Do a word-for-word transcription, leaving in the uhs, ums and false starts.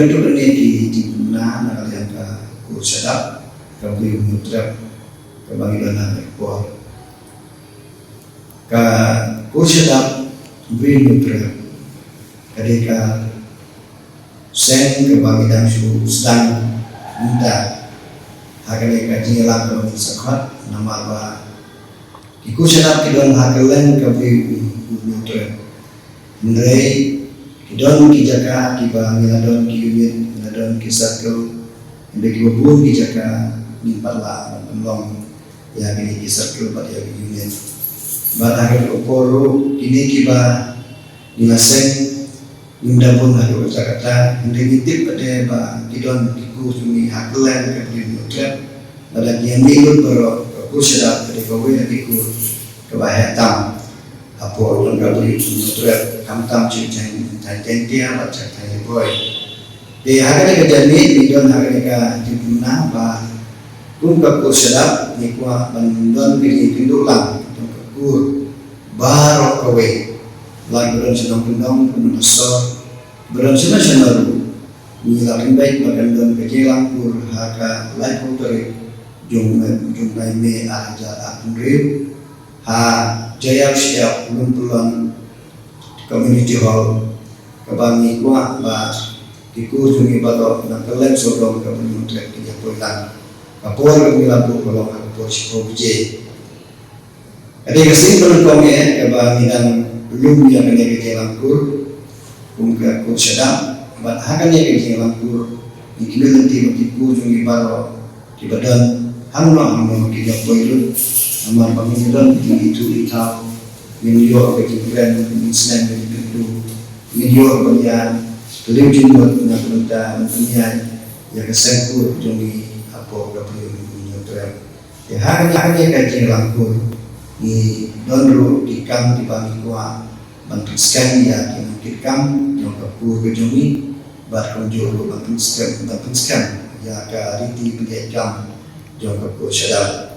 Ruh ne ki jingpynbna na ka liang ka kur shadap ka Bri u Hynñiewtrep kaba ngi don ha kane ka por. Ka kur shadap Bri u Hynñiewtrep ka dei ka seng kaba ngi dang shu sdang mynta ha kane ka jingïalang kaba ngi sa khot namar ba ki kur shadap ki don ha kylleng ka Bri u Hynñiewtrep. Hynrei ki don ki jaka kiba ngi la don ki unit, ngi la don ki circle, hynrei kiba bun ki jaka ngim pat lah ban pynlong ïa kine ki circle bad ïa ki unit. Bad ha kane ka por ruh kine kiba ngi la seng ngim da bun haduh katta katta, hynrei ngi tip pat de ba ki don ki kur jong ngi ha kylleng ka Bri u Hynñiewtrep. Lada ki ïa mih lut baroh, ka kur shadap ka dei kawei na ki kur kaba heh tam hapoh jong ka Bri u Hynñiewtrep, khamtam sha thaiñ, thaiñ Jaintia bad sha thaiñ Ri Bhoi. Te ha kane ka jingmih ngi don ha kane ka jingpynbna ba kum ka kur shadap ngi kwah ban don ka jingïakynduh lang jong ka kur baroh kawei, lada ba don sha Nongkyndong, Nongpoh, Nongpoh, ba don shano shano ruh. Ngi la pynbeit ba kan don ka jingïalang kur ha ka laiphew tarik jong u bnai May ar hajar arphew hynriew ha Jaiaw Shyiap, Lum Pyllon Community Hall, kaba ngi kwah ba ki kur jong ngi baroh na kylleng sawdong ka Bri u Hynñiewtrep kin ïa poi lang. Ka por kaba ngi la buh ka long ha ka por shiphew baje. Ka dei ka sien ba nyngkong eh kaba ngi dang lum ïa kane ka jingïalang kur kum ka kur shadap, bad ha kane ka jingïalang kur ngi kynmaw lynti ba ki kur jong ngi baroh kiba don hangno hangno kin ïa poi lut. Namar ba ngin don ka jingithuh ithaw, ngin ïoh ka jingkren, ngin snem ka jingkyntu, ngin ïoh ban ïa kylliej jingmut na ka bynta ban pynïaid ïa ka seng kur jong ngi hapoh ka Bri u Hynñiewtrep. Te ha kane, ha kane ka jingïalang kur ngi don ruh ki kam kiba ngi kwah ban pynskhem ïa ki nongkitkam jong ka kur ka jong ngi, bad kumjuh ruh ban pynskhem, ban pynskhem ïa ka riti pynïaid kam jong ka kur shadap.